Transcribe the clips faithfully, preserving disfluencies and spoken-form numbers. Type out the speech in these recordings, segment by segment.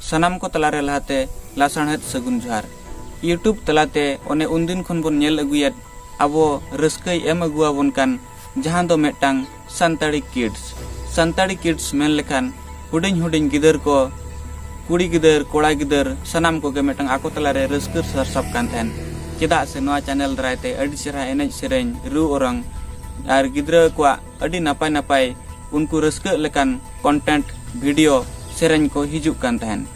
ᱥᱟᱱᱟᱢ ᱠᱚ ᱛᱟᱞᱟᱨᱮ ᱞᱟᱦᱟᱛᱮ ᱞᱟᱥᱟᱬᱦᱮᱫ ᱥᱟᱹᱜᱩᱱ ᱡᱚᱦᱟᱨ᱾ YouTube ᱛᱟᱞᱟᱛᱮ ᱚᱱᱮ ᱩᱱᱫᱤᱱ ᱠᱷᱚᱱ ᱵᱚᱱ ᱧᱮᱞ ᱟᱹᱜᱩᱭᱮᱫ, ᱟᱵᱚ ᱨᱟᱹᱥᱠᱟᱹᱭ ᱮᱢ ᱟᱹᱜᱩᱣᱟᱵᱚᱱ ᱠᱟᱱ, ᱡᱟᱦᱟᱸ ᱫᱚ ᱢᱤᱫᱴᱟᱝ ᱥᱟᱱᱛᱟᱲᱤ ᱠᱤᱰᱥ᱾ ᱥᱟᱱᱛᱟᱲᱤ ᱠᱤᱰᱥ ᱢᱮᱱ ᱞᱮᱠᱷᱟᱱ ᱦᱩᱰᱤᱧ ᱦᱩᱰᱤᱧ ᱜᱤᱫᱟᱹᱨ ᱠᱚ, ᱠᱩᱲᱤ ᱜᱤᱫᱟᱹᱨ, ᱠᱚᱲᱟ ᱜᱤᱫᱟᱹᱨ, ᱥᱟᱱᱟᱢ ᱠᱚᱜᱮ ᱢᱤᱫᱴᱟᱝ ᱟᱠᱚ ᱛᱟᱞᱟᱨᱮ ᱨᱟᱹᱥᱠᱟᱹ ᱥᱟᱨᱥᱟᱵ ᱠᱟᱱ ᱛᱟᱦᱮᱱ᱾ ᱪᱮᱫᱟᱜ ᱥᱮ ᱱᱚᱣᱟ ᱪᱮᱱᱮᱞ ᱫᱟᱨᱟᱭ ᱛᱮ ᱟᱹᱰᱤ ᱪᱮᱦᱨᱟ ᱮᱱᱮᱡ ᱥᱮᱨᱮᱧ, ᱨᱩ ᱚᱨᱚᱝ ᱟᱨ ᱜᱤᱫᱽᱨᱟᱹ ᱠᱚᱣᱟᱜ ᱟᱹᱰᱤ ᱱᱟᱯᱟᱭ ᱱᱟᱯᱟᱭ ᱩᱱᱠᱩ ᱨᱟᱹᱥᱠᱟᱹᱜ ᱞᱮᱠᱟᱱ ᱠᱚᱱᱴᱮᱱᱴ, ᱵᱷᱤᱰᱤᱭᱳ, ᱥᱮᱨᱮᱧ ᱠᱚ ᱦᱤᱡᱩᱜ ᱠᱟᱱ ᱛᱟᱦᱮᱱ᱾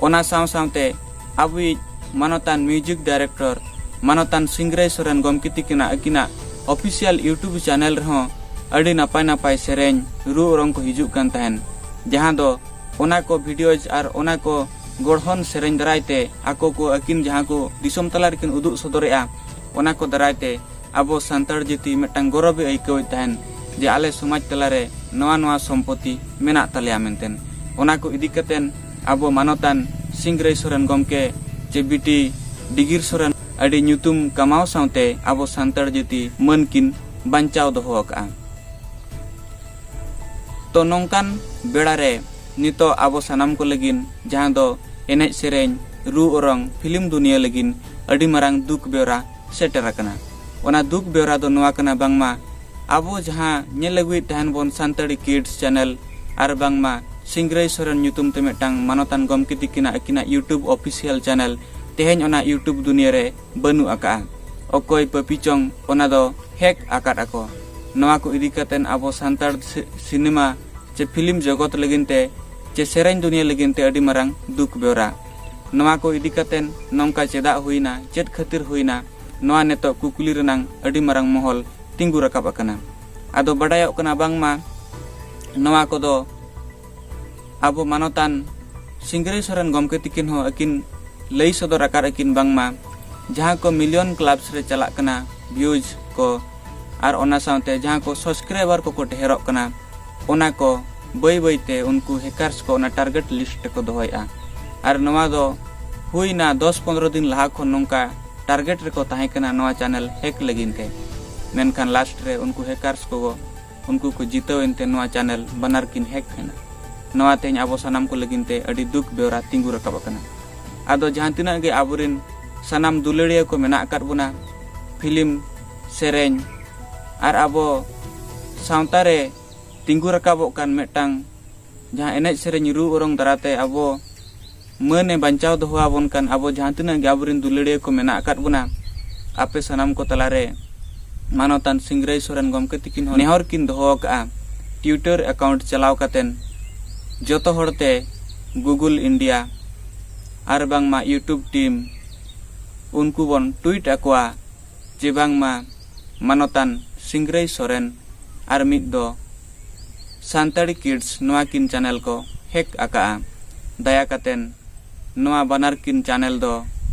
ᱚᱱᱟ ᱥᱟᱶ ᱥᱟᱶᱛᱮ ᱟᱵᱚᱭᱤᱡ ᱢᱟᱱᱚᱛᱟᱱ ᱢᱤᱣᱡᱤᱠ ᱰᱟᱭᱨᱮᱠᱴᱚᱨ ᱢᱟᱱᱚᱛᱟᱱ ᱥᱤᱝᱨᱟᱹᱭ ᱥᱚᱨᱮᱱ ᱜᱚᱢᱠᱮ ᱛᱤᱠᱤᱱᱟᱜ ᱟᱹᱠᱤᱱᱟᱜ ᱚᱯᱷᱤᱥᱤᱭᱟᱞ YouTube ᱪᱮᱱᱮᱞ ᱨᱮᱦᱚᱸ ᱟᱹᱰᱤ ᱱᱟᱯᱟᱭ ᱱᱟᱯᱟᱭ ᱥᱮᱨᱮᱧ, ᱨᱩ ᱚᱨᱚᱝ ᱠᱚ ᱦᱤᱡᱩᱜ ᱠᱟᱱ ᱛᱟᱦᱮᱱ, ᱡᱟᱦᱟᱸ ᱫᱚ ᱚᱱᱟ ᱠᱚ ᱵᱷᱤᱰᱤᱭᱳᱡᱽ ᱟᱨ ᱚᱱᱟ ᱠᱚ ᱜᱚᱲᱦᱚᱱ ᱥᱮᱨᱮᱧ ᱫᱟᱨᱟᱭ ᱛᱮ ᱟᱠᱚ ᱠᱚ ᱟᱹᱠᱤᱱ ᱡᱟᱦᱟᱸ ᱠᱚ ᱫᱤᱥᱚᱢ ᱛᱟᱞᱟ ᱨᱮᱠᱤᱱ ᱩᱫᱩᱜ ᱥᱚᱫᱚᱨᱮᱜᱼᱟ, ᱚᱱᱟ ᱠᱚ ᱫᱟᱨᱟᱭ ᱛᱮ ᱟᱵᱚ ᱥᱟᱱᱛᱟᱲ ᱡᱟᱹᱛᱤ ᱢᱤᱫᱴᱟᱝ ᱜᱚᱨᱚᱵᱮ ᱟᱹᱭᱠᱟᱹᱣᱮᱫ ᱛᱟᱦᱮᱱ ᱡᱮ ᱟᱞᱮ ᱥᱚᱢᱟᱡᱽ ᱛᱟᱞᱟᱨᱮ ᱱᱚᱣᱟ ᱱᱚᱣᱟ ᱥᱚᱢᱯᱚᱛᱤ ᱢᱮᱱᱟᱜ ᱛᱟᱞᱮᱭᱟ ᱢᱮᱱᱛᱮ᱾ ᱚᱱᱟ ᱠᱚ ᱤᱫᱤ ᱠᱟᱛᱮᱱ ᱟᱵᱚ ᱢᱟᱱᱚᱛᱟᱱ ᱥᱤᱝᱨᱟᱹᱭ ᱥᱚᱨᱮᱱ ᱜᱚᱢᱠᱮ ᱪᱮ ᱵᱤᱴᱤ ᱰᱤᱜᱤᱨ ᱥᱚᱨᱮᱱ ᱟᱹᱰᱤ ᱧᱩᱛᱩᱢ ᱠᱟᱢᱟᱣ ᱥᱟᱶᱛᱮ ᱟᱵᱚ ᱥᱟᱱᱛᱟᱲ ᱡᱟᱹᱛᱤ ᱢᱟᱹᱱ ᱠᱤᱱ ᱵᱟᱧᱪᱟᱣ ᱫᱚᱦᱚ ᱟᱠᱟᱫᱼᱟ᱾ ᱛᱚ ᱱᱚᱝᱠᱟᱱ ᱵᱮᱲᱟ ᱨᱮ ᱱᱤᱛᱚᱜ ᱟᱵᱚ ᱥᱟᱱᱟᱢ ᱠᱚ ᱞᱟᱹᱜᱤᱫ ᱡᱟᱦᱟᱸ ᱫᱚ ᱮᱱᱮᱡ ᱥᱮᱨᱮᱧ, ᱨᱩ ᱚᱨᱚᱝ, ᱯᱷᱤᱞᱢ ᱫᱩᱱᱤᱭᱟᱹ ᱞᱟᱹᱜᱤᱫ ᱟᱹᱰᱤ ᱢᱟᱨᱟᱝ ᱫᱩᱠ ᱵᱮᱣᱨᱟ ᱥᱮᱴᱮᱨ ᱟᱠᱟᱱᱟ᱾ ᱚᱱᱟ ᱫᱩᱠ ᱵᱮᱣᱨᱟ ᱫᱚ ᱱᱚᱣᱟ ᱠᱟᱱᱟ, ᱵᱟᱝᱢᱟ ᱟᱵᱚ ᱡᱟᱦᱟᱸ ᱧᱮᱞ ᱟᱹᱜᱩᱭᱮᱫ ᱛᱟᱦᱮᱱ ᱵᱚᱱ ᱥᱟᱱᱛᱟᱲᱤ ᱠᱤᱰᱥ ᱪᱮᱱᱮᱞ ᱟᱨ ᱵᱟᱝᱢᱟ ᱥᱤᱝᱨᱟᱹᱭ ᱥᱚᱨᱮᱱ ᱧᱩᱛᱩᱢ ᱛᱮ ᱢᱤᱫᱴᱟᱝ ᱢᱟᱱᱚᱛᱟᱱ ᱜᱚᱢᱠᱮ ᱛᱤᱠᱤᱱᱟᱜ ᱟᱹᱠᱤᱱᱟᱜ YouTube ᱚᱯᱷᱤᱥᱤᱭᱟᱞ ᱪᱮᱱᱮᱞ ᱛᱮᱦᱮᱧ ᱚᱱᱟ YouTube ᱫᱩᱱᱤᱭᱟᱹ ᱨᱮ ᱵᱟᱹᱱᱩᱜ ᱟᱠᱟᱫᱼᱟ᱾ ᱚᱠᱚᱭ ᱯᱟᱹᱯᱤ ᱪᱚᱝ ᱚᱱᱟ ᱫᱚ ᱦᱮᱠ ᱟᱠᱟᱫ ᱟᱠᱚ᱾ ᱱᱚᱣᱟ ᱠᱚ ᱤᱫᱤ ᱠᱟᱛᱮ ᱟᱵᱚ ᱥᱟᱱᱛᱟᱲ ᱥᱤ-, ᱥᱤᱱᱮᱢᱟ ᱪᱮ ᱯᱷᱤᱞᱢ ᱡᱚᱜᱚᱛ ᱞᱟᱹᱜᱤᱫ ᱛᱮ ᱪᱮ ᱥᱮᱨᱮᱧ ᱫᱩᱱᱤᱭᱟᱹ ᱞᱟᱹᱜᱤᱫ ᱛᱮ ᱟᱹᱰᱤ ᱢᱟᱨᱟᱝ ᱫᱩᱠ ᱵᱮᱣᱨᱟ᱾ ᱱᱚᱣᱟ ᱠᱚ ᱤᱫᱤ ᱠᱟᱛᱮ ᱱᱚᱝᱠᱟ ᱪᱮᱫᱟᱜ ᱦᱩᱭᱱᱟ, ᱪᱮᱫ ᱠᱷᱟᱹᱛᱤᱨ ᱦᱩᱭᱱᱟ, ᱱᱚᱣᱟ ᱱᱤᱛᱚᱜ ᱠᱩᱠᱞᱤ ᱨᱮᱱᱟᱝ ᱟᱹᱰᱤ ᱢᱟᱨᱟᱝ ᱢᱚᱦᱚᱞ ᱛᱤᱸᱜᱩ ᱨᱟᱠᱟᱵ ᱟᱠᱟᱱᱟ᱾ ᱟᱫᱚ ᱵᱟᱰᱟᱭᱚᱜ ᱠᱟᱱᱟ ᱵᱟᱝᱢᱟ ᱱᱚᱣᱟ ᱠᱚᱫᱚ ᱟᱵᱚ ᱢᱟᱱᱚᱛᱟᱱ ᱥᱤᱝᱨᱟᱹᱭ ᱥᱚᱨᱮᱱ ᱜᱚᱢᱠᱮ ᱛᱤᱠᱤᱱ ᱦᱚᱸ ᱟᱹᱠᱤᱱ ᱞᱟᱹᱭ ᱥᱚᱫᱚᱨ ᱟᱠᱟᱫ ᱟᱹᱠᱤᱱ ᱵᱟᱝᱢᱟ ᱡᱟᱦᱟᱸ ᱠᱚ ᱢᱤᱞᱤᱭᱚᱱ ᱠᱞᱟᱵᱽᱥ ᱨᱮ ᱪᱟᱞᱟᱜ ᱠᱟᱱᱟ ᱵᱷᱤᱭᱩᱡᱽ ᱠᱚ ᱟᱨ ᱚᱱᱟ ᱥᱟᱶᱛᱮ ᱡᱟᱦᱟᱸ ᱠᱚ ᱥᱟᱵᱥᱠᱨᱟᱭᱵᱟᱨ ᱠᱚᱠᱚ ᱰᱷᱮᱨᱚᱜ ᱠᱟᱱᱟ, ᱚᱱᱟ ᱠᱚ ᱵᱟᱹᱭ ᱵᱟᱹᱭᱛᱮ ᱩᱱᱠᱩ ᱦᱮᱠᱟᱨᱥ ᱠᱚ ᱚᱱᱟ ᱴᱟᱨᱜᱮᱴ ᱞᱤᱥᱴ ᱨᱮᱠᱚ ᱫᱚᱦᱚᱭᱮᱫᱼᱟ᱾ ᱟᱨ ᱱᱚᱣᱟ ᱫᱚ ᱦᱩᱭᱱᱟ ᱫᱚᱥ ᱯᱚᱱᱨᱚ ᱫᱤᱱ ᱞᱟᱦᱟ ᱠᱷᱚᱱ ᱱᱚᱝᱠᱟ ᱴᱟᱨᱜᱮᱴ ᱨᱮᱠᱚ ᱛᱟᱦᱮᱸ ᱠᱟᱱᱟ ᱱᱚᱣᱟ ᱪᱮᱱᱮᱞ ᱦᱮᱠ ᱞᱟᱹᱜᱤᱫ ᱛᱮ᱾ ᱢᱮᱱᱠᱷᱟᱱ ᱞᱟᱥᱴ ᱨᱮ ᱩᱱᱠᱩ ᱦᱮᱠᱟᱨᱥ ᱠᱚ ᱩᱱᱠᱩ ᱠᱚ ᱡᱤᱛᱟᱹᱣ ᱮᱱᱛᱮ ᱱᱚᱣᱟ ᱪᱮᱱᱮᱞ ᱵᱟᱱᱟᱨ ᱠᱤᱱ ᱦᱮᱠ ᱮᱱᱟ᱾ ᱱᱚᱣᱟ ᱛᱮᱦᱮᱧ ᱟᱵᱚ ᱥᱟᱱᱟᱢ ᱠᱚ ᱞᱟᱹᱜᱤᱫ ᱛᱮ ᱟᱹᱰᱤ ᱫᱩᱠ ᱵᱮᱣᱨᱟ ᱛᱤᱸᱜᱩ ᱨᱟᱠᱟᱵ ᱟᱠᱟᱱᱟ᱾ ᱟᱫᱚ ᱡᱟᱦᱟᱸ ᱛᱤᱱᱟᱹᱜ ᱜᱮ ᱟᱵᱚᱨᱮᱱ ᱥᱟᱱᱟᱢ ᱫᱩᱞᱟᱹᱲᱤᱭᱟᱹ ᱠᱚ ᱢᱮᱱᱟᱜ ᱟᱠᱟᱫ ᱵᱚᱱᱟ, ᱯᱷᱤᱞᱢ, ᱥᱮᱨᱮᱧ ᱟᱨ ᱟᱵᱚ ᱥᱟᱶᱛᱟ ᱨᱮ ᱛᱤᱸᱜᱩ ᱨᱟᱠᱟᱵᱚᱜ ᱠᱟᱱ ᱢᱤᱫᱴᱟᱝ ᱡᱟᱦᱟᱸ ᱮᱱᱮᱡ ᱥᱮᱨᱮᱧ ᱨᱩ ᱚᱨᱚᱝ ᱫᱟᱨᱟᱛᱮ ᱟᱵᱚ ᱢᱟᱹᱱ ᱮ ᱵᱟᱧᱪᱟᱣ ᱫᱚᱦᱚ ᱟᱵᱚᱱ ᱠᱟᱱ ᱟᱵᱚ ᱡᱟᱦᱟᱸ ᱛᱤᱱᱟᱹᱜ ᱜᱮ ᱟᱵᱚᱨᱮᱱ ᱫᱩᱞᱟᱹᱲᱤᱭᱟᱹ ᱠᱚ ᱢᱮᱱᱟᱜ ᱟᱠᱟᱫ ᱵᱚᱱᱟ, ᱟᱯᱮ ᱥᱟᱱᱟᱢ ᱠᱚ ᱛᱟᱞᱟᱨᱮ ᱢᱟᱱᱚᱛᱟᱱ ᱥᱤᱝᱨᱟᱹᱭ ᱥᱚᱨᱮᱱ ᱜᱚᱢᱠᱮ ᱛᱤᱠᱤᱱ ᱦᱚᱸ ᱱᱮᱦᱚᱨ ᱠᱤᱱ ᱫᱚᱦᱚ ᱟᱠᱟᱫᱼᱟ, ᱴᱩᱭᱴᱟᱨ ᱮᱠᱟᱣᱩᱱᱴ ᱪᱟᱞᱟᱣ ᱠᱟᱛᱮᱱ ᱡᱚᱛᱚ ᱦᱚᱲᱛᱮ ᱜᱩᱜᱩᱞ ᱤᱱᱰᱤᱭᱟ ᱟᱨ ᱵᱟᱝᱢᱟ ᱤᱭᱩᱴᱩᱵᱽ ᱴᱤᱢ ᱩᱱᱠᱩ ᱵᱚᱱ ᱴᱩᱭᱤᱴ ᱟᱠᱚᱣᱟ ᱡᱮ ᱵᱟᱝᱢᱟ ᱢᱟᱱᱚᱛᱟᱱ ᱥᱤᱝᱨᱟᱹᱭ ᱥᱚᱨᱮᱱ ᱟᱨ ᱢᱤᱫ ᱫᱚ ᱥᱟᱱᱛᱟᱲᱤ ᱠᱤᱰᱥ ᱱᱚᱣᱟ ᱠᱤᱱ ᱪᱮᱱᱮᱞ ᱠᱚ ᱦᱮᱠ ᱟᱠᱟᱜᱼᱟ᱾ ᱫᱟᱭᱟ ᱠᱟᱛᱮᱱ ᱱᱚᱣᱟ ᱵᱟᱱᱟᱨ ᱠᱤᱱ ᱪᱮᱱᱮᱞ ᱫᱚ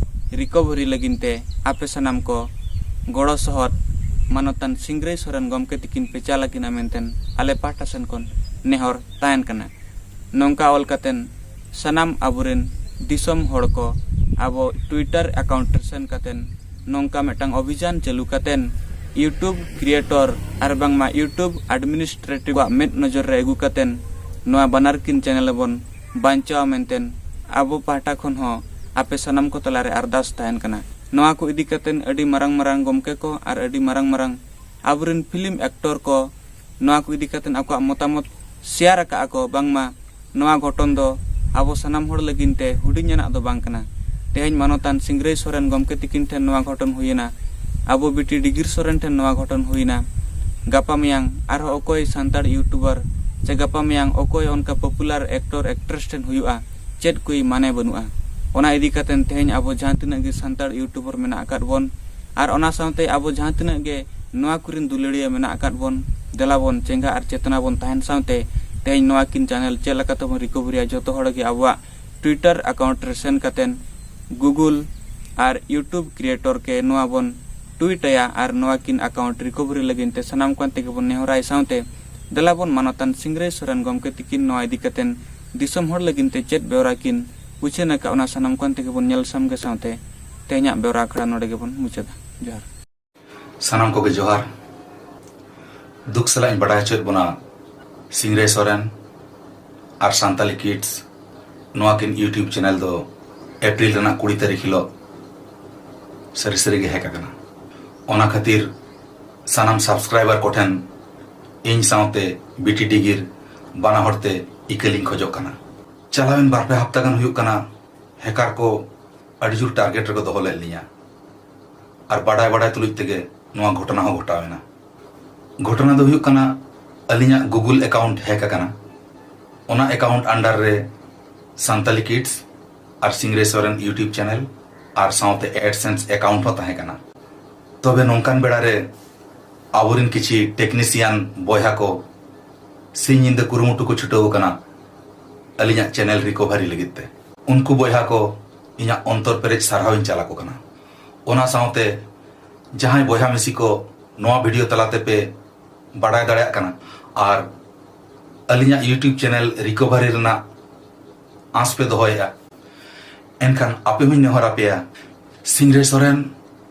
ᱨᱤᱠᱚᱵᱷᱟᱨᱤ ᱞᱟᱹᱜᱤᱫ ᱛᱮ ᱟᱯᱮ ᱥᱟᱱᱟᱢ ᱠᱚ ᱜᱚᱲᱚ ᱥᱚᱦᱚᱫ ᱢᱟᱱᱚᱛᱟᱱ ᱥᱤᱝᱨᱟᱹᱭ ᱥᱚᱨᱮᱱ ᱜᱚᱢᱠᱮ ᱛᱤᱠᱤᱱ ᱯᱮ ᱪᱟᱞ ᱟᱹᱠᱤᱱᱟ ᱢᱮᱱᱛᱮ ᱟᱞᱮ ᱯᱟᱦᱴᱟ ᱥᱮᱱ ᱠᱷᱚᱱ ᱱᱮᱦᱚᱨ ᱛᱟᱦᱮᱱ ᱠᱟᱱᱟ᱾ ᱱᱚᱝᱠᱟ ᱚᱞ ᱠᱟᱛᱮᱱ ᱥᱟᱱᱟᱢ ᱟᱵᱚᱨᱮᱱ ᱫᱤᱥᱚᱢ ᱦᱚᱲ ᱠᱚ ᱟᱵᱚ ᱴᱩᱭᱴᱟᱨ ᱮᱠᱟᱣᱩᱱᱴ ᱨᱮ ᱥᱮᱱ ᱠᱟᱛᱮᱱ ᱱᱚᱝᱠᱟ ᱢᱤᱫᱴᱟᱝ ᱚᱵᱷᱤᱡᱟᱱ ᱪᱟᱹᱞᱩ ᱠᱟᱛᱮᱱ YouTube ᱠᱨᱤᱭᱮᱴᱚᱨ ᱟᱨ ᱵᱟᱝᱢᱟ YouTube ᱮᱰᱢᱤᱱᱤᱥᱴᱨᱮᱴᱤᱵᱷ ᱟᱜ ᱢᱮᱫ ᱱᱚᱡᱚᱨ ᱨᱮ ᱟᱹᱜᱩ ᱠᱟᱛᱮᱱ ᱱᱚᱣᱟ ᱵᱟᱱᱟᱨ ᱠᱤᱱ ᱪᱮᱱᱮᱞ ᱵᱚᱱ ᱵᱟᱧᱪᱟᱣᱟ ᱢᱮᱱᱛᱮᱱ ᱟᱵᱚ ᱯᱟᱦᱴᱟ ᱠᱷᱚᱱ ᱦᱚᱸ ᱟᱯᱮ ᱥᱟᱱᱟᱢ ᱠᱚ ᱛᱟᱞᱟᱨᱮ ᱟᱨᱫᱟᱥ ᱛᱟᱦᱮᱱ ᱠᱟᱱᱟ᱾ ᱱᱚᱣᱟ ᱠᱚ ᱤᱫᱤ ᱠᱟᱛᱮᱱ ᱟᱹᱰᱤ ᱢᱟᱨᱟᱝ ᱢᱟᱨᱟᱝ ᱜᱚᱢᱠᱮ ᱠᱚ ᱟᱨ ᱟᱹᱰᱤ ᱢᱟᱨᱟᱝ ᱢᱟᱨᱟᱝ ᱟᱵᱚᱨᱮᱱ ᱯᱷᱤᱞᱢ ᱮᱠᱴᱚᱨ ᱠᱚ ᱱᱚᱣᱟ ᱠᱚ ᱤᱫᱤ ᱠᱟᱛᱮᱱ ᱟᱠᱚᱣᱟᱜ ᱢᱚᱛᱟᱢᱚᱛ ᱥᱮᱭᱟᱨ ᱟᱠᱟᱫᱼᱟ ᱠᱚ, ᱵᱟᱝᱢᱟ ᱱᱚᱣᱟ ᱜᱷᱚᱴᱚᱱ ᱫᱚ ᱟᱵᱚ ᱥᱟᱱᱟᱢ ᱦᱚᱲ ᱞᱟᱹᱜᱤᱫ ᱛᱮ ᱦᱩᱰᱤᱧᱟᱱᱟᱜ ᱫᱚ ᱵᱟᱝ ᱠᱟᱱᱟ᱾ ᱛᱮᱦᱮᱧ ᱢᱟᱱᱚᱛᱟᱱ ᱥᱤᱝᱨᱟᱹᱭ ᱥᱚᱨᱮᱱ ᱜᱚᱢᱠᱮ ᱛᱤᱠᱤᱱ ᱴᱷᱮᱱ ᱱᱚᱣᱟ ᱜᱷᱚᱴᱚᱱ ᱦᱩᱭᱮᱱᱟ, ᱟᱵᱚ ᱵᱤᱴᱤ ᱰᱤᱜᱤᱨ ᱥᱚᱨᱮᱱ ᱴᱷᱮᱱ ᱱᱚᱣᱟ ᱜᱷᱚᱴᱚᱱ ᱦᱩᱭᱮᱱᱟ, ᱜᱟᱯᱟ ᱢᱮᱭᱟᱝ ᱟᱨᱦᱚᱸ ᱚᱠᱚᱭ ᱥᱟᱱᱛᱟᱲ ᱤᱭᱩᱴᱩᱵᱟᱨ ᱥᱮ ᱜᱟᱯᱟ ᱢᱮᱭᱟᱝ ᱚᱠᱚᱭ ᱚᱱᱠᱟ ᱯᱚᱯᱩᱞᱟᱨ ᱮᱠᱴᱚᱨ ᱮᱠᱴᱨᱮᱥ ᱴᱷᱮᱱ ᱦᱩᱭᱩᱜᱼᱟ, ᱪᱮᱫ ᱠᱚᱭ ᱢᱟᱱᱮ ᱵᱟᱹᱱᱩᱜᱼᱟ᱾ ᱚᱱᱟ ᱤᱫᱤ ᱠᱟᱛᱮᱱ ᱛᱮᱦᱮᱧ ᱟᱵᱚ ᱡᱟᱦᱟᱸ ᱛᱤᱱᱟᱹᱜ ᱜᱮ ᱥᱟᱱᱛᱟᱲ ᱤᱭᱩᱴᱩᱵᱟᱨ ᱢᱮᱱᱟᱜ ᱟᱠᱟᱫ ᱵᱚᱱ ᱟᱨ ᱚᱱᱟ ᱥᱟᱶᱛᱮ ᱟᱵᱚ ᱡᱟᱦᱟᱸ ᱛᱤᱱᱟᱹᱜ ᱜᱮ ᱱᱚᱣᱟ ᱠᱚᱨᱮᱱ ᱫᱩᱞᱟᱹᱲᱤᱭᱟᱹ ᱢᱮᱱᱟᱜ ᱟᱠᱟᱫ ᱵᱚᱱ, ᱫᱮᱞᱟ ᱵᱚᱱ ᱪᱮᱸᱜᱷᱟ ᱟᱨ ᱪᱮᱛᱱᱟ ᱵᱚᱱ ᱛᱟᱦᱮᱱ ᱥᱟᱶᱛᱮ ᱛᱮᱦᱮᱧ ᱱᱚᱣᱟ ᱠᱤᱱ ᱪᱮᱱᱮᱞ ᱪᱮᱫ ᱞᱮᱠᱟ ᱛᱮᱵᱚᱱ ᱨᱤᱠᱚᱵᱷᱟᱨᱤᱭᱟ, ᱡᱚᱛᱚ ᱦᱚᱲ ᱜᱮ ᱟᱵᱚᱣᱟᱜ ᱴᱩᱭᱴᱟᱨ ᱮᱠᱟᱣᱩᱱᱴ ᱨᱮ ᱥᱮᱱ ᱠᱟᱛᱮᱱ ᱜᱩᱜᱩᱞ ᱟᱨ ᱤᱭᱩᱴᱩᱵᱽ ᱠᱨᱤᱭᱮᱴᱚᱨ ᱠᱮ ᱱᱚᱣᱟ ᱵᱚᱱ ᱴᱩᱭᱤᱴ ᱟᱭᱟ ᱟᱨ ᱱᱚᱣᱟ ᱠᱤᱱ ᱮᱠᱟᱣᱩᱱᱴ ᱨᱤᱠᱚᱵᱷᱟᱨᱤ ᱞᱟᱹᱜᱤᱫ ᱛᱮ ᱥᱟᱱᱟᱢ ᱠᱚ ᱛᱮᱜᱮ ᱵᱚᱱ ᱱᱮᱦᱚᱨᱟᱭ ᱥᱟᱶᱛᱮ ᱫᱮᱞᱟ ᱵᱚᱱ ᱢᱟᱱᱚᱛᱟᱱ ᱥᱤᱝᱨᱟᱹᱭ ᱥᱚᱨᱮᱱ ᱜᱚᱢᱠᱮ ᱛᱤᱠᱤᱱ ᱱᱚᱣᱟ ᱤᱫᱤ ᱠᱟᱛᱮᱱ ᱫᱤᱥᱚᱢ ᱦᱚᱲ ᱞᱟᱹᱜᱤᱫ ᱛᱮ ᱪᱮᱫ ᱵᱮᱣᱨᱟ ᱠᱤᱱ ᱩᱪᱷᱟᱹᱱ ᱟᱠᱟᱫ ᱚᱱᱟ ᱥᱟᱱᱟᱢ ᱠᱚ ᱛᱮᱜᱮ ᱵᱚᱱ ᱧᱮᱞ ᱥᱟᱢᱜᱮ ᱥᱟᱶᱛᱮ ᱛᱮᱦᱮᱧᱟᱜ ᱵᱮᱣᱨᱟ ᱟᱠᱷᱲᱟ ᱱᱚᱰᱮ ᱜᱮᱵᱚᱱ ᱢᱩᱪᱟᱹᱫᱟ᱾ ᱡᱚᱦᱟᱨ᱾ ᱥᱟᱱᱟᱢ ᱠᱚᱜᱮ ᱡᱚᱦᱟᱨ᱾ ᱫᱩᱠ ᱥᱟᱞᱟᱜ ᱤᱧ ᱵᱟᱰᱟᱭ ᱦᱚᱪᱚᱭᱮᱫ ᱵᱚᱱᱟ, ᱥᱤᱝᱨᱟᱹᱭ ᱥᱚᱨᱮᱱ ᱟᱨ ᱥᱟᱱᱛᱟᱞᱤ ᱠᱤᱰᱥ, ᱱᱚᱣᱟ ᱠᱤᱱ YouTube ᱪᱮᱱᱮᱞ ᱫᱚ ᱮᱯᱨᱤᱞ ᱨᱮᱱᱟᱜ ᱠᱩᱲᱤ ᱛᱟᱹᱨᱤᱠᱷ ᱦᱤᱞᱳᱜ ᱥᱟᱹᱨᱤ ᱥᱟᱹᱨᱤ ᱜᱮ ᱦᱮᱠ ᱟᱠᱟᱱᱟ᱾ ᱚᱱᱟ ᱠᱷᱟᱹᱛᱤᱨ ᱥᱟᱱᱟᱢ ᱥᱟᱵᱥᱠᱨᱟᱭᱵᱟᱨ ᱠᱚᱴᱷᱮᱱ ᱤᱧ ᱥᱟᱶᱛᱮ ᱵᱤᱴᱤ ᱰᱤᱜᱤᱨ ᱵᱟᱱᱟ ᱦᱚᱲ ᱛᱮ ᱤᱠᱟᱹ ᱞᱤᱧ ᱠᱷᱚᱡᱚᱜ ᱠᱟᱱᱟ᱾ ᱪᱟᱞᱟᱣᱮᱱ ᱵᱟᱨ ᱯᱮ ᱦᱟᱯᱛᱟ ᱜᱟᱱ ᱦᱩᱭᱩᱜ ᱠᱟᱱᱟ, ᱦᱮᱠᱟᱨ ᱠᱚ ᱟᱹᱰᱤ ᱡᱳᱨ ᱴᱟᱨᱜᱮᱴ ᱨᱮᱠᱚ ᱫᱚᱦᱚ ᱞᱮᱫ ᱞᱤᱧᱟ᱾ ᱟᱨ ᱵᱟᱰᱟᱭ ᱵᱟᱰᱟᱭ ᱛᱩᱞᱩᱡ ᱛᱮᱜᱮ ᱱᱚᱣᱟ ᱜᱷᱚᱴᱚᱱᱟ ᱦᱚᱸ ᱜᱷᱚᱴᱟᱣ ᱮᱱᱟ᱾ ᱜᱷᱚᱴᱚᱱᱟ ᱫᱚ ᱦᱩᱭᱩᱜ ᱠᱟᱱᱟ, ᱟᱹᱞᱤᱧᱟᱜ ᱜᱩᱜᱩᱞ ᱮᱠᱟᱣᱩᱱᱴ ᱦᱮᱠ ᱟᱠᱟᱱᱟ᱾ ᱚᱱᱟ ᱮᱠᱟᱣᱩᱱᱴ ᱟᱱᱰᱟᱨ ᱨᱮ ᱥᱟᱱᱛᱟᱞᱤ ᱠᱤᱰᱥ ᱟᱨ ᱥᱤᱝᱨᱟᱹᱭ ᱥᱚᱨᱮᱱ YouTube ᱪᱮᱱᱮᱞ ᱟᱨ ᱥᱟᱶᱛᱮ ᱮᱰᱥᱮᱱᱥ ᱮᱠᱟᱣᱩᱱᱴ ᱦᱚᱸ ᱛᱟᱦᱮᱸ ᱠᱟᱱᱟ᱾ ᱛᱚᱵᱮ ᱱᱚᱝᱠᱟᱱ ᱵᱮᱲᱟ ᱨᱮ ᱟᱵᱚᱨᱮᱱ ᱠᱤᱪᱷᱤ ᱴᱮᱠᱱᱤᱥᱤᱭᱟᱱ ᱵᱚᱭᱦᱟ ᱠᱚ ᱥᱤᱧ ᱧᱤᱫᱟᱹ ᱠᱩᱨᱩᱢᱩᱴᱩ ᱠᱚ ᱪᱷᱩᱴᱟᱹᱣ ᱟᱠᱟᱱᱟ ᱟᱹᱞᱤᱧᱟᱜ ᱪᱮᱱᱮᱞ ᱨᱤᱠᱚᱵᱷᱟᱨᱤ ᱞᱟᱹᱜᱤᱫ ᱛᱮ᱾ ᱩᱱᱠᱩ ᱵᱚᱭᱦᱟ ᱠᱚ ᱤᱧᱟᱹᱜ ᱚᱱᱛᱚᱨ ᱯᱮᱨᱮᱡ ᱥᱟᱨᱦᱟᱣ ᱤᱧ ᱪᱟᱞ ᱟᱠᱚ ᱠᱟᱱᱟ᱾ ᱚᱱᱟ ᱥᱟᱶᱛᱮ ᱡᱟᱦᱟᱸᱭ ᱵᱚᱭᱦᱟ ᱢᱤᱥᱤ ᱠᱚ ᱱᱚᱣᱟ ᱵᱷᱤᱰᱤᱭᱳ ᱛᱟᱞᱟ ᱛᱮᱯᱮ ᱵᱟᱰᱟᱭ ᱫᱟᱲᱮᱭᱟᱜ ᱠᱟᱱᱟ ᱟᱨ ᱟᱹᱞᱤᱧᱟᱜ YouTube ᱪᱮᱱᱮᱞ ᱨᱤᱠᱚᱵᱷᱟᱨᱤ ᱨᱮᱱᱟᱜ ᱟᱸᱥ ᱯᱮ ᱫᱚᱦᱚᱭᱮᱫᱼᱟ, ᱮᱱᱠᱷᱟᱱ ᱟᱯᱮ ᱦᱚᱸᱧ ᱱᱮᱦᱚᱨ ᱟᱯᱮᱭᱟ, ᱥᱤᱝᱨᱟᱹᱭ ᱥᱚᱨᱮᱱ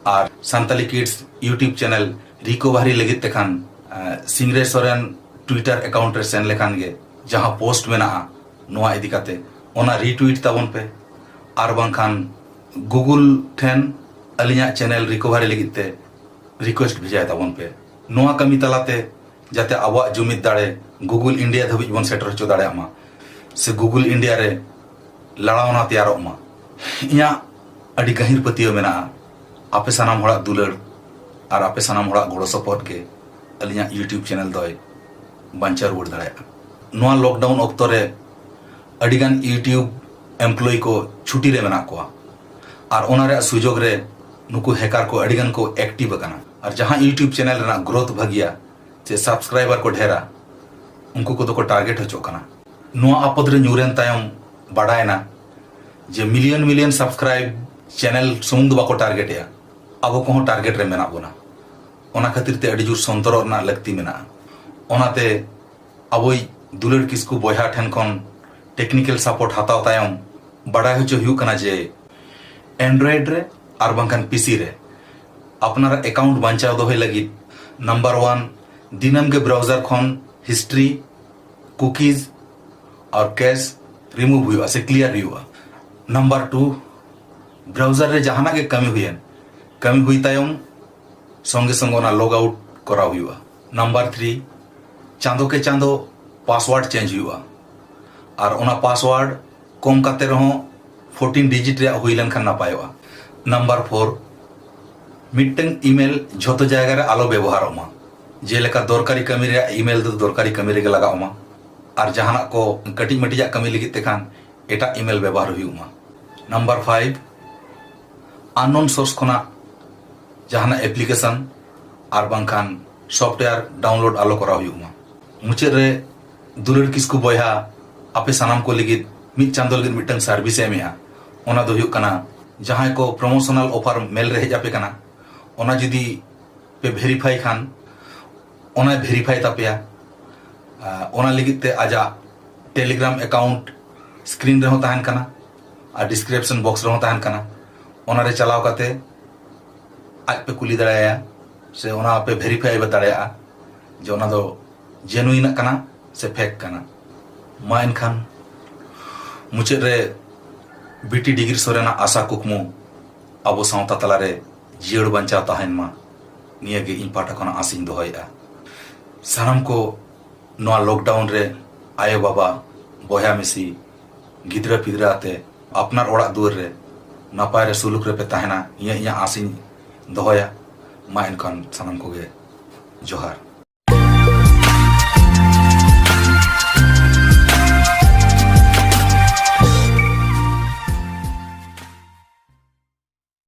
ᱟᱨ ᱥᱟᱱᱛᱟᱞᱤ ᱠᱤᱰᱥ YouTube ᱪᱮᱱᱮᱞ ᱨᱤᱠᱚᱵᱷᱟᱨᱤ ᱞᱟᱹᱜᱤᱫ ᱛᱮᱠᱷᱟᱱ, ᱟᱸ, ᱥᱤᱝᱨᱟᱹᱭ ᱥᱚᱨᱮᱱ ᱴᱩᱭᱴᱟᱨ ᱮᱠᱟᱣᱩᱱᱴ ᱨᱮ ᱥᱮᱱ ᱞᱮᱠᱷᱟᱱ ᱜᱮ ᱡᱟᱦᱟᱸ ᱯᱳᱥᱴ ᱢᱮᱱᱟᱜᱼᱟ ᱱᱚᱣᱟ ᱤᱫᱤ ᱠᱟᱛᱮ, ᱚᱱᱟ ᱨᱤᱴᱩᱭᱤᱴ ᱛᱟᱵᱚᱱ ᱯᱮ᱾ ᱟᱨ ᱵᱟᱝᱠᱷᱟᱱ ᱜᱩᱜᱩᱞ ᱴᱷᱮᱱ ᱟᱹᱞᱤᱧᱟᱜ ᱪᱮᱱᱮᱞ ᱨᱤᱠᱚᱵᱷᱟᱨᱤ ᱞᱟᱹᱜᱤᱫ ᱛᱮ ᱨᱤᱠᱩᱭᱮᱥᱴ ᱵᱷᱮᱡᱟᱭ ᱛᱟᱵᱚᱱ ᱯᱮ᱾ ᱱᱚᱣᱟ ᱠᱟᱹᱢᱤ ᱛᱟᱞᱟᱛᱮ ᱡᱟᱛᱮ ᱟᱵᱚᱣᱟᱜ ᱡᱩᱢᱤᱫ ᱫᱟᱲᱮ ᱜᱩᱜᱩᱞ ᱤᱱᱰᱤᱭᱟ ᱫᱷᱟᱹᱵᱤᱡ ᱵᱚᱱ ᱥᱮᱴᱮᱨ ᱦᱚᱪᱚ ᱫᱟᱲᱮᱭᱟᱜ ᱢᱟ, ᱥᱮ ᱜᱩᱜᱩᱞ ᱤᱱᱰᱤᱭᱟ ᱨᱮ ᱞᱟᱲᱟᱣᱱᱟ ᱛᱮᱭᱟᱨᱚᱜ ᱢᱟ᱾ ᱤᱧᱟᱹᱜ ᱟᱹᱰᱤ ᱜᱟᱹᱦᱤᱨ ᱯᱟᱹᱛᱭᱟᱹᱣ ᱢᱮᱱᱟᱜᱼᱟ, ᱟᱯᱮ ᱥᱟᱱᱟᱢ ᱦᱚᱲᱟᱜ ᱫᱩᱞᱟᱹᱲ ᱟᱨ ᱟᱯᱮ ᱥᱟᱱᱟᱢ ᱦᱚᱲᱟᱜ ᱜᱚᱲᱚ ᱥᱚᱯᱚᱦᱚᱫ ᱜᱮ ᱟᱹᱞᱤᱧᱟᱜ YouTube ᱪᱮᱱᱮᱞ ᱫᱚᱭ ᱵᱟᱧᱪᱟᱣ ᱨᱩᱣᱟᱹᱲ ᱫᱟᱲᱮᱭᱟᱜᱼᱟ᱾ ᱱᱚᱣᱟ ᱞᱚᱠᱰᱟᱣᱩᱱ ᱚᱠᱛᱚ ᱨᱮ ᱟᱹᱰᱤᱜᱟᱱ YouTube ᱮᱢᱯᱞᱚᱭᱤ ᱠᱚ ᱪᱷᱩᱴᱤ ᱨᱮ ᱢᱮᱱᱟᱜ ᱠᱚᱣᱟ, ᱟᱨ ᱚᱱᱟ ᱨᱮᱭᱟᱜ ᱥᱩᱡᱳᱜᱽ ᱨᱮ ᱱᱩᱠᱩ ᱦᱮᱠᱟᱨ ᱠᱚ ᱟᱹᱰᱤᱜᱟᱱ ᱠᱚ ᱮᱠᱴᱤᱵᱷ ᱟᱠᱟᱱᱟ᱾ ᱟᱨ ᱡᱟᱦᱟᱸ YouTube ᱪᱮᱱᱮᱞ ᱨᱮᱱᱟᱜ ᱜᱨᱳᱛᱷ ᱵᱷᱟᱹᱜᱤᱭᱟ ᱥᱮ ᱥᱟᱵᱥᱠᱨᱟᱭᱵᱟᱨ ᱠᱚ ᱰᱷᱮᱨᱟ, ᱩᱱᱠᱩ ᱠᱚᱫᱚ ᱠᱚ ᱴᱟᱨᱜᱮᱴ ᱦᱚᱪᱚᱜ ᱠᱟᱱᱟ᱾ ᱱᱚᱣᱟ ᱟᱯᱚᱫ ᱨᱮ ᱧᱩᱨᱮᱱ ᱛᱟᱭᱚᱢ ᱵᱟᱰᱟᱭᱮᱱᱟ ᱡᱮ ᱢᱤᱞᱤᱭᱚᱱ ᱢᱤᱞᱤᱭᱚᱱ ᱥᱟᱵᱥᱠᱨᱟᱭᱤᱵ ᱪᱮᱱᱮᱞ ᱥᱩᱢᱩᱝ ᱫᱚ ᱵᱟᱠᱚ ᱴᱟᱨᱜᱮᱴ ᱮᱜᱼᱟ, ᱟᱵᱚ ᱠᱚᱦᱚᱸ ᱴᱟᱨᱜᱮᱴ ᱨᱮ ᱢᱮᱱᱟᱜ ᱵᱚᱱᱟ᱾ ᱚᱱᱟ ᱠᱷᱟᱹᱛᱤᱨ ᱛᱮ ᱟᱹᱰᱤ ᱡᱳᱨ ᱥᱚᱱᱛᱚᱨᱚᱜ ᱨᱮᱱᱟᱜ ᱞᱟᱹᱠᱛᱤ ᱢᱮᱱᱟᱜᱼᱟ᱾ ᱚᱱᱟᱛᱮ ᱟᱵᱚᱭᱤᱡ ᱫᱩᱞᱟᱹᱲ ᱠᱤᱥᱠᱩ ᱵᱚᱭᱦᱟ ᱴᱷᱮᱱ ᱠᱷᱚᱱ ᱴᱮᱠᱱᱤᱠᱮᱞ ᱥᱟᱯᱳᱨᱴ ᱦᱟᱛᱟᱣ ᱛᱟᱭᱚᱢ ᱵᱟᱰᱟᱭ ᱦᱚᱪᱚ ᱦᱩᱭᱩᱜ ᱠᱟᱱᱟ ᱡᱮ ᱮᱱᱰᱨᱚᱭᱮᱰ ᱨᱮ ᱟᱨ ᱵᱟᱝᱠᱷᱟᱱ ᱯᱤᱥᱤ ᱨᱮ ᱟᱯᱱᱟᱨᱟᱜ ᱮᱠᱟᱣᱩᱱᱴ ᱵᱟᱧᱪᱟᱣ ᱫᱚᱦᱚᱭ ᱞᱟᱹᱜᱤᱫ ᱱᱟᱢᱵᱟᱨ ᱳᱣᱟᱱ ᱫᱤᱱᱟᱹᱢ ᱜᱮ ᱵᱨᱟᱣᱡᱟᱨ ᱠᱷᱚᱱ ᱦᱤᱥᱴᱨᱤ, ᱠᱩᱠᱤᱡᱽ, ᱟᱨ ᱠᱮᱥ ᱨᱤᱢᱩᱵᱷ ᱦᱩᱭᱩᱜᱼᱟ ᱥᱮ ᱠᱞᱤᱭᱟᱨ ᱦᱩᱭᱩᱜᱼᱟ᱾ ᱱᱟᱢᱵᱟᱨ ᱴᱩ, ᱵᱨᱟᱣᱡᱟᱨ ᱨᱮ ᱡᱟᱦᱟᱱᱟᱜ ᱜᱮ ᱠᱟᱹᱢᱤ ᱦᱩᱭᱮᱱ, ᱠᱟᱹᱢᱤ ᱦᱩᱭ ᱛᱟᱭᱚᱢ ᱥᱚᱸᱜᱮ ᱥᱚᱸᱜᱮ ᱚᱱᱟ ᱞᱚᱜ ᱟᱣᱩᱴ ᱠᱚᱨᱟᱣ ᱦᱩᱭᱩᱜᱼᱟ᱾ ᱱᱟᱢᱵᱟᱨ ᱛᱷᱨᱤ, ᱪᱟᱸᱫᱚ ᱠᱮ ᱪᱟᱸᱫᱚ ᱯᱟᱥᱣᱟᱨᱰ ᱪᱮᱧᱡᱽ ᱦᱩᱭᱩᱜᱼᱟ, ᱟᱨ ᱚᱱᱟ ᱯᱟᱥᱣᱟᱨᱰ ᱠᱚᱢ ᱠᱟᱛᱮ ᱨᱮᱦᱚᱸ ᱯᱷᱳᱨᱴᱤᱱ ᱰᱤᱡᱤᱴ ᱨᱮᱭᱟᱜ ᱦᱩᱭ ᱞᱮᱱᱠᱷᱟᱱ ᱱᱟᱯᱟᱭᱚᱜᱼᱟ᱾ ᱱᱟᱢᱵᱟᱨ ᱯᱷᱳᱨ, ᱢᱤᱫᱴᱟᱝ ᱤᱢᱮᱞ ᱡᱷᱚᱛᱚ ᱡᱟᱭᱜᱟ ᱨᱮ ᱟᱞᱚ ᱵᱮᱵᱚᱦᱟᱨᱚᱜ ᱢᱟ᱾ ᱡᱮᱞᱮᱠᱟ ᱫᱚᱨᱠᱟᱨᱤ ᱠᱟᱹᱢᱤ ᱨᱮᱭᱟᱜ ᱤᱢᱮᱞ ᱫᱚ ᱫᱚᱨᱠᱟᱨᱤ ᱠᱟᱹᱢᱤ ᱨᱮᱜᱮ ᱞᱟᱜᱟᱣ ᱢᱟ, ᱟᱨ ᱡᱟᱦᱟᱱᱟᱜ ᱠᱚ ᱠᱟᱹᱴᱤᱡ ᱢᱟᱹᱴᱤᱡᱟᱜ ᱠᱟᱹᱢᱤ ᱞᱟᱹᱜᱤᱫ ᱛᱮᱠᱷᱟᱱ ᱮᱴᱟᱜ ᱤᱢᱮᱞ ᱵᱮᱵᱚᱦᱟᱨ ᱦᱩᱭᱩᱜ ᱢᱟ᱾ ᱱᱟᱢᱵᱟᱨ ᱯᱷᱟᱭᱤᱵᱷ, ᱟᱱᱱᱳᱱ ᱥᱳᱨᱥ ᱠᱷᱚᱱᱟᱜ ᱡᱟᱦᱟᱱᱟᱜ ᱮᱯᱞᱤᱠᱮᱥᱚᱱ ᱟᱨ ᱵᱟᱝᱠᱷᱟᱱ ᱥᱚᱯᱷᱴᱣᱮᱭᱟᱨ ᱰᱟᱣᱩᱱᱞᱳᱰ ᱟᱞᱚ ᱠᱚᱨᱟᱣ ᱦᱩᱭᱩᱜ ᱢᱟ᱾ ᱢᱩᱪᱟᱹᱫ ᱨᱮ ᱫᱩᱞᱟᱹᱲ ᱠᱤᱥᱠᱩ ᱵᱚᱭᱦᱟ ᱟᱯᱮ ᱥᱟᱱᱟᱢ ᱠᱚ ᱞᱟᱹᱜᱤᱫ ᱢᱤᱫ ᱪᱟᱸᱫᱚ ᱞᱟᱹᱜᱤᱫ ᱢᱤᱫᱴᱟᱝ ᱥᱟᱨᱵᱷᱤᱥ ᱮ ᱮᱢᱮᱜᱼᱟ᱾ ᱚᱱᱟ ᱫᱚ ᱦᱩᱭᱩᱜ ᱠᱟᱱᱟ, ᱡᱟᱦᱟᱸᱭ ᱠᱚ ᱯᱨᱚᱢᱳᱥᱚᱱᱟᱞ ᱚᱯᱷᱟᱨ ᱢᱮᱞ ᱨᱮ ᱦᱮᱡ ᱟᱯᱮ ᱠᱟᱱᱟ, ᱚᱱᱟ ᱡᱩᱫᱤ ᱯᱮ ᱵᱷᱮᱨᱤᱯᱷᱟᱭ ᱠᱷᱟᱱ, ᱚᱱᱟᱭ ᱵᱷᱮᱨᱤᱯᱷᱟᱭ ᱛᱟᱯᱮᱭᱟ᱾ ᱟᱨ ᱚᱱᱟ ᱞᱟᱹᱜᱤᱫ ᱛᱮ ᱟᱡᱟᱜ ᱴᱮᱞᱤᱜᱨᱟᱢ ᱮᱠᱟᱣᱩᱱᱴ ᱥᱠᱨᱤᱱ ᱨᱮᱦᱚᱸ ᱛᱟᱦᱮᱱ ᱠᱟᱱᱟ ᱟᱨ ᱰᱤᱥᱠᱨᱤᱯᱥᱚᱱ ᱵᱚᱠᱥ ᱨᱮᱦᱚᱸ ᱛᱟᱦᱮᱱ ᱠᱟᱱᱟ᱾ ᱚᱱᱟ ᱨᱮ ᱪᱟᱞᱟᱣ ᱠᱟᱛᱮ ᱟᱡ ᱯᱮ ᱠᱩᱞᱤ ᱫᱟᱲᱮᱭᱟᱭᱟ ᱥᱮ ᱚᱱᱟ ᱯᱮ ᱵᱷᱮᱨᱤᱯᱷᱟᱭ ᱫᱟᱲᱮᱭᱟᱜᱼᱟ ᱡᱮ ᱚᱱᱟ ᱫᱚ ᱡᱮᱱᱩᱭᱤᱱᱟᱜ ᱠᱟᱱᱟ ᱥᱮ ᱯᱷᱮᱠ ᱠᱟᱱᱟ᱾ ᱢᱟ ᱮᱱᱠᱷᱟᱱ ᱢᱩᱪᱟᱹᱫ ᱨᱮ ᱵᱤᱴᱤ ᱰᱤᱜᱽᱨᱤ ᱥᱚᱨᱮᱱᱟᱜ ᱟᱥᱟ ᱠᱩᱠᱢᱩ ᱟᱵᱚ ᱥᱟᱶᱛᱟ ᱛᱟᱞᱟᱨᱮ ᱡᱤᱭᱟᱹᱲ ᱵᱟᱧᱪᱟᱣ ᱛᱟᱦᱮᱱ ᱢᱟ, ᱱᱤᱭᱟᱹ ᱜᱮ ᱤᱧ ᱯᱟᱦᱴᱟ ᱠᱷᱚᱱᱟᱜ ᱟᱥᱤᱧ ᱫᱚᱦᱚᱭᱮᱫᱼᱟ᱾ ᱥᱟᱱᱟᱢ ᱠᱚ ᱱᱚᱣᱟ ᱞᱚᱠᱰᱟᱣᱩᱱ ᱨᱮ ᱟᱭᱳ ᱵᱟᱵᱟ, ᱵᱚᱭᱦᱟ ᱢᱤᱥᱤ, ᱜᱤᱫᱽᱨᱟᱹ ᱯᱤᱫᱽᱨᱟᱹ ᱟᱛᱮ ᱟᱯᱱᱟᱨ ᱚᱲᱟᱜ ᱫᱩᱣᱟᱹᱨ ᱨᱮ ᱱᱟᱯᱟᱭ ᱨᱮ ᱥᱩᱞᱩᱠ ᱨᱮᱯᱮ ᱛᱟᱦᱮᱱᱟ, ᱱᱤᱭᱟᱹ ᱤᱧᱟᱹᱜ ᱟᱥᱤᱧ ᱫᱚᱦᱚᱭᱟ᱾ ᱢᱟ ᱮᱱᱠᱷᱟᱱ ᱥᱟᱱᱟᱢ ᱠᱚᱜᱮ ᱡᱚᱦᱟᱨ᱾